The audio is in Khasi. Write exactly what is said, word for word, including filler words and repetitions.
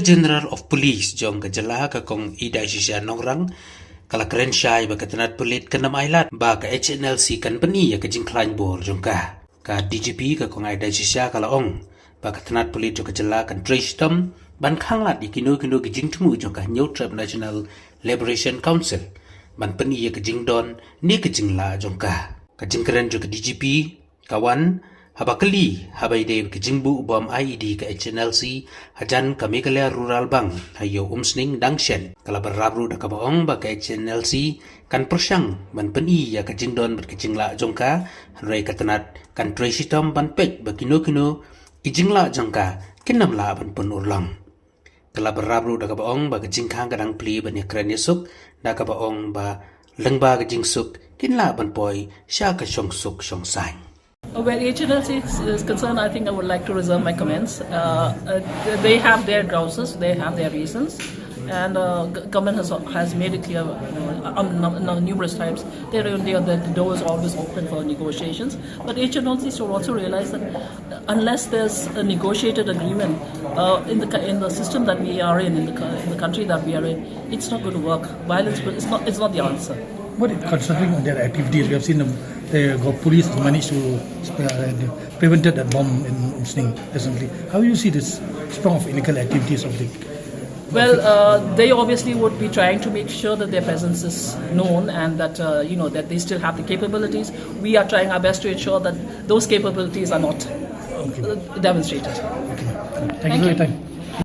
General of Police jong ka jylla ka Kong Ida Shisha Nongrang ka la kren shai ba ka tnat pulit kan ym ailad ba ka H N L C kan pyni ïa ka jingkhlaiñ bor jong ka. Ka D G P ka Kong Ida Shisha ka la ong ba ka tnat pulit jong ka jylla kan trei shitom ban khanglad ïa kino kino ki jingthmu jong ka Hynñiewtrep National Liberation Council ban pyni ïa ka jingdon ne ka jinglah jong ka. Ka jingkren jong ka D G P ka wan haba kylli haba ïadei ka jingbuh bom I E D ka H N L C hajan ka Meghalaya Rural Bank ha Ïew Umsning dang shen. Ka la bynrap ruh da kaba ong ba ka H N L C kan pyrshang ban pyni ïa ka jingdon bad ka jinglah jong ka, hynrei ka tnat kan trei shitom ban peit ba kino kino ki jinglah jong ka kin ym lah ban pynurlong. Ka la bynrap ruh da kaba ong ba ka jingkhang ka dang plie ban ïakren ïasuk, da kaba ong ba lyngba ka jingsuk kin lah ban poi sha ka shongsuk shongsaiñ. Where H N L C is, is concerned, I think I would like to reserve my comments. Uh, uh, they have their grouses, they have their reasons, and uh, g- government has has made it clear uh, um, num- num- numerous times. They, they, the door is always open for negotiations. But H N L C should also realize that unless there's a negotiated agreement uh, in the co- in the system that we are in, in the, co- in the country that we are in, it's not going to work. Violence is not is not the answer. What if, considering their activities, we have seen them, the go- police managed to uh, prevented that bomb in Umsning recently. How do you see this sprung of illegal activities of the? Well, uh, they obviously would be trying to make sure that their presence is known and that uh, you know that they still have the capabilities. We are trying our best to ensure that those capabilities are not uh, demonstrated. Thank you for your time.